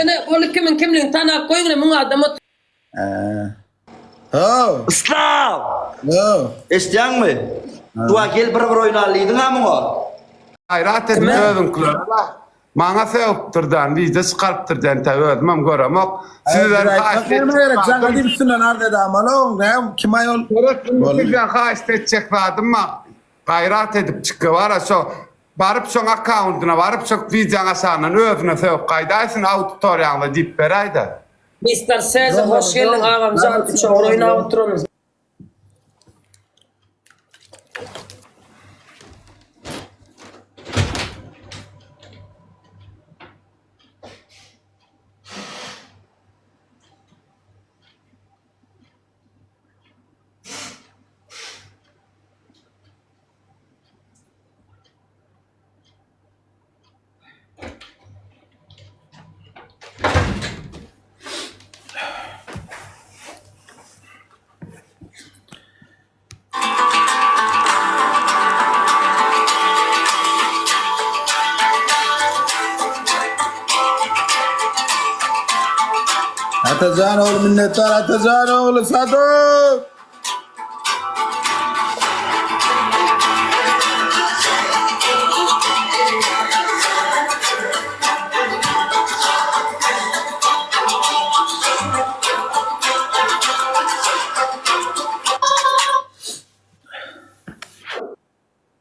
Ine ol kimiň kimligini tanap goýuň ine müň adam otyr. How. Yslam! How. Eşidýäňmi? Duwa gel bir bir oýnaly diýdiň-ä muňa. Gaýrat edip özüňkilere bak. Maňa sögüpdir dan wideo çykarypdyr den tä özümem göremok. Sizden haýyşt Näme gerek etjek jaňa zadym. diýip üstünden arz edämeli oň näme kim aý ol. Gerek indi sizden haýyşt etjek zadym bar. Gaýrat edip çyky bara şo baryp şoň akkauntyna baryp şo wideoň aşagyndan özüne sögüp gaýdaýsyn auditoriýaňyza diýip beräýdä. Mister Sezar hoş geldiň agamjan üç ogul oýnap oturamyz. Atajan ogly minnetdar Atajan ogly Sadyk.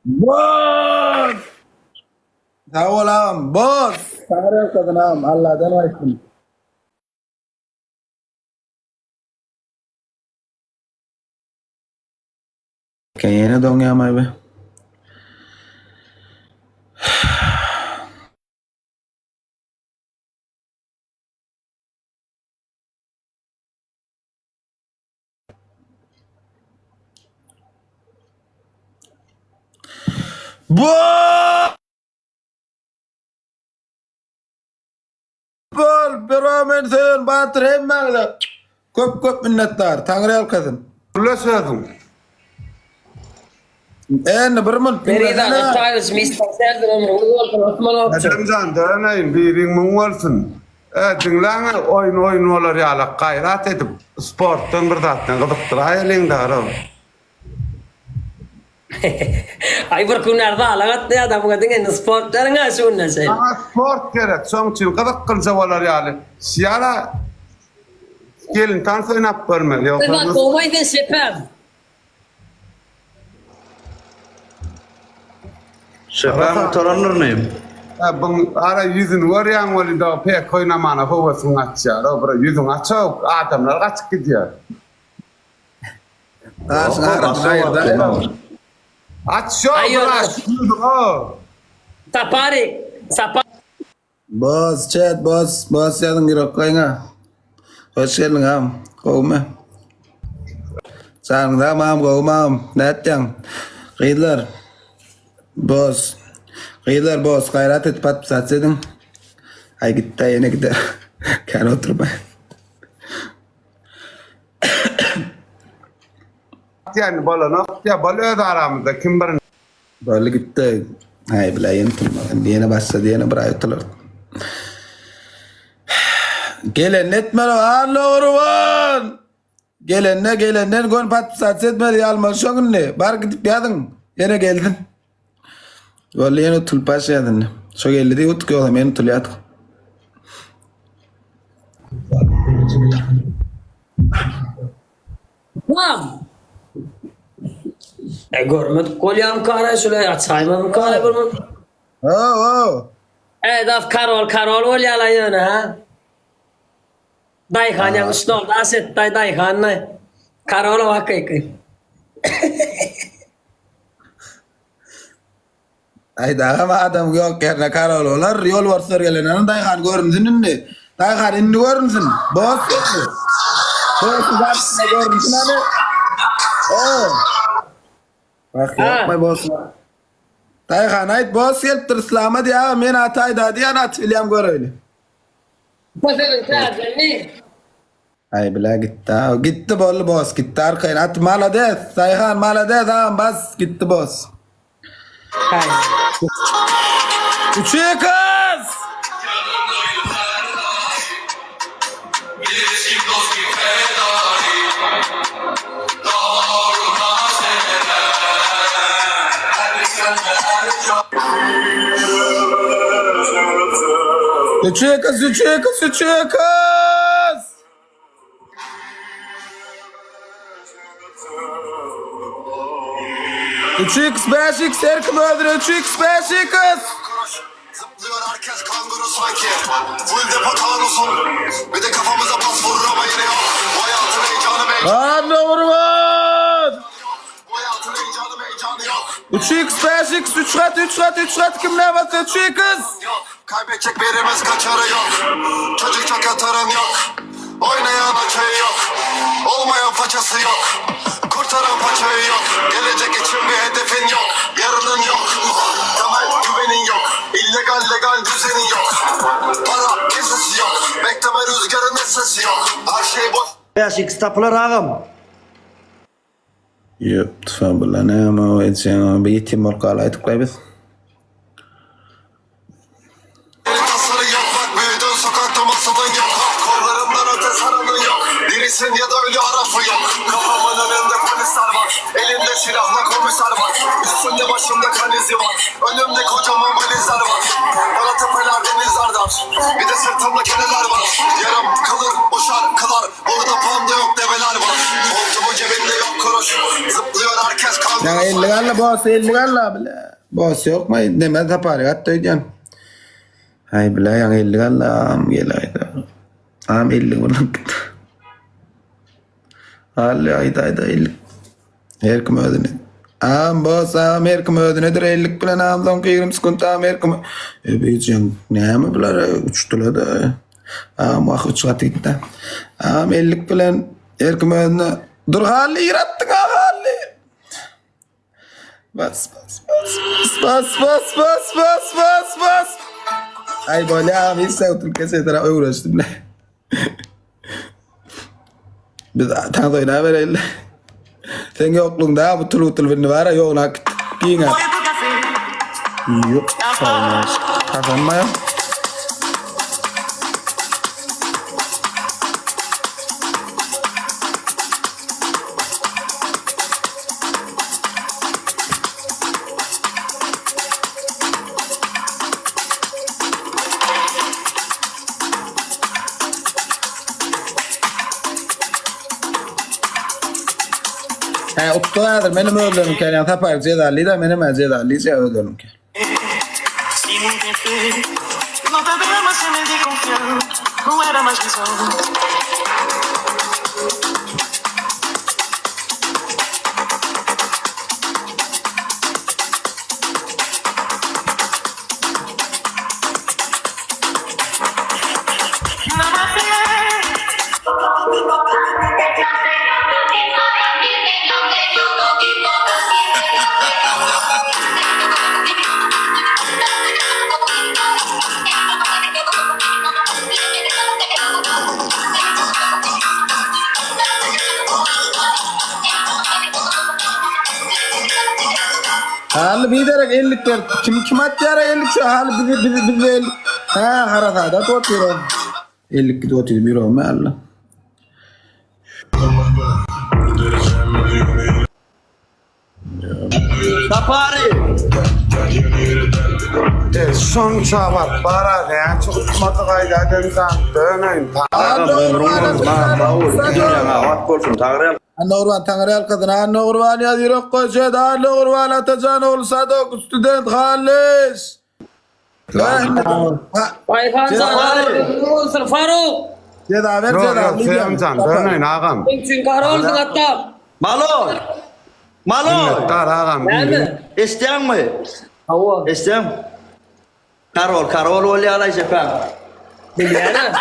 Boz! Sag bol agam, boz! Saňa röwşedin agam, Alladan gaýtsyn. Eken ýene doňýamaý be. Bol! Bol, bro men söýen batyr hemmäňize köp köp minnetdar. Taňry ýalkasyn. Gürle sözüň. Endi bir minut Ferizan diňlesene. Ataýewiç Mister Serdar ömrüňiz bolsun Osman awçy. Ejemjan döneýin biriň müň bolsun. E diňläňä oýun oýun bolar ýalak gaýrat edip sportdan bir zatdan gyzykdyraýalyň darow. Aý bir günler zala gatnaýar da muňa diňe indi sport beriň-ä şu günden şeýle. Maňa sport gerek şoň üçin gyzykgylja bolar ýaly şýala gelin tans oýnap görmeli Bir ýogsa zat gowmaý sen şepäm. Şepäm gutarandyr indi. Hä buň ara ýüzüni görýäň welin dagy pek oýnamana höwesiň gaçýar o bir ýüzüňi açaw adamlar gaçyp gidýär. Daşyň arasyny aýyrdaýma. Aç şo Aý bir ýöne. aç ýüzüňi. Sapari Sapa. Boz chat boz boz ýazyň ýürek goýuňa. Hoş geldiň agam. Gowumy? Janyň sagmy agam gowumy agam? Nätýäň? Gyzlar. Boz. Gyzlar boz gaýrat edip podpisatsa ediň. Aý gitdä ýene gider. Kän oturmaý. Diýeni bolanok diýä bol öz aramyzda kim birinji. Boldy gitdi. Haý bile ýene utulmaz. Indi ýene başlady ýene bir aý utular. Gelende etmeli Alla gurban. Gelende gelenden gön podpisatsa etmeli ýalmaly şoň indi. Bar gidip ýazyň. Ýene gelsin. Boldy ýene utulyp başlaýas indi. Şo geldi diýip utduk ýogsam ýene utulýardyk. Mam. E görmedik bolýan kara şule açaýmazmy kara bir mun. Ho ho. E das karol karol bolýala ýöne ha. Daýhan ýaňy şnol daş etdi daýhan Karol hakyky. Aý dagam adam ýok ýerine karol bolar. Ýolbarslar gelenden Daýhan görünsün indi. Daýhan indi görünsün. Bos geldi. Bosuň garşysynda görünsün hany. Oo. Bak ýokmy bos. Daýhan aýt bos gelipdir Islama diý aga men aty aýda diýen aty bilýän göreýli. Bu seniň täjemi? Aý bile gitdi. Gitdi boldy bos gitdi arkaýyn at malades Daýhan malades agam bas gitdi bos. Üçe kız! 3x 3x 3x. 3x 5x her kim özüne 3x 5x. Zıplıyor herkes kanguru sanki. Full depo tanusun. Bir de kafamıza pas vurur ama yine yok. Bu hayatın heyecanı meyecanı. Anne vurman. Bu hayatın heyecanı meyecanı yok. 3x 5x 3 kat 3 kat 3 kat kim ne bas 3x. Yok. Kaybedecek birimiz kaçarı yok. Çocuk çok yatarın yok. Oynayan açayı yok. Olmayan façası yok. Kurtaran paçayı yok. Gelecek için bir hedefin yok. Yarının yok. Temel güvenin yok. İllegal legal düzenin yok. Para kesesi yok. Bekleme rüzgarın sesi yok. Her şey boş. 5x tapylar agam. Ýok, tufan bular näme o edeceğin bir ýetim bolup galaýdyk laý biz. Senin tasarı yok bak büyüdün sokakta masalın yok Kollarından öte saranın yok Dirisin ya da ölü arafı yok Kafamın önünde polisler var Elimde silahla komiser var Üstümde başımda kan izi var Önümde kocaman valizler var Bana tepeler denizler dar Bir de sırtımda keneler var Yarım kalır o şarkılar Orada panda yok develer var Montumun cebinde yok kuruş Zıplıyor herkes Ya kanguru 50 galla boss 50 galla bile. Boss ýokmy? Neme tapar gat öýdýän. Haý bile ýa 50 galla am gel aýda. Am 50 bolup gitdi. Hally aýda aýda 50. Her kim özüne. Am boss am her kim özünedir 50 bilen am soňky 20 sekunt am her kim. E beýjeň näme bular uçdular da. Am wah üç gat gitdi. Am 50 bilen her kim özüne. Dur Hally ýer atdyň ha Hally. Bas bas bas bas bas bas bas bas bas. Ay bolýa am hiç oturyp kesetere öwreşdim le. Biz taňda oýnabereli. Sen ýoklugyňda bu tul utul birini bar ýoguna giňe. Ýok, saýmaş. Kazanmaýa. He, utdu häzir menem özlerim kelýän Sapar jezaly da menem jezaly özlerim kel. Sin te No te más en el de confiar, no era más que Hali bir derek 50 ber. Kim kim atýar 50 şu hali bizi bizi bizi 50. Ha harasada otyr. 50 gidip otyr bir olma Allah. Sapary. E, şonça var bara ne çok tutmadı gayda denizden döneyim. Agam ömrüň bolsun agam sag bol. Dünýäň abat bolsun Taňry Anna Gurban Taňry ýalkasyn. Anna Gurban ýaz ýürek goşet. Anna Gurban Atajan ogly Sadok student Halyş. Baýhan jan bolsun Faruk. Jeza ber Yok jeza. yok Sevimcan döneyim ağam. Sen üçin karolsun hatta. Maloy. Maloy. Minnetdar ağam. Näme? Eşitýäňmi? Hawa. Eşitýäň? Karol, karol bolýar aýşepäň. Bilýän.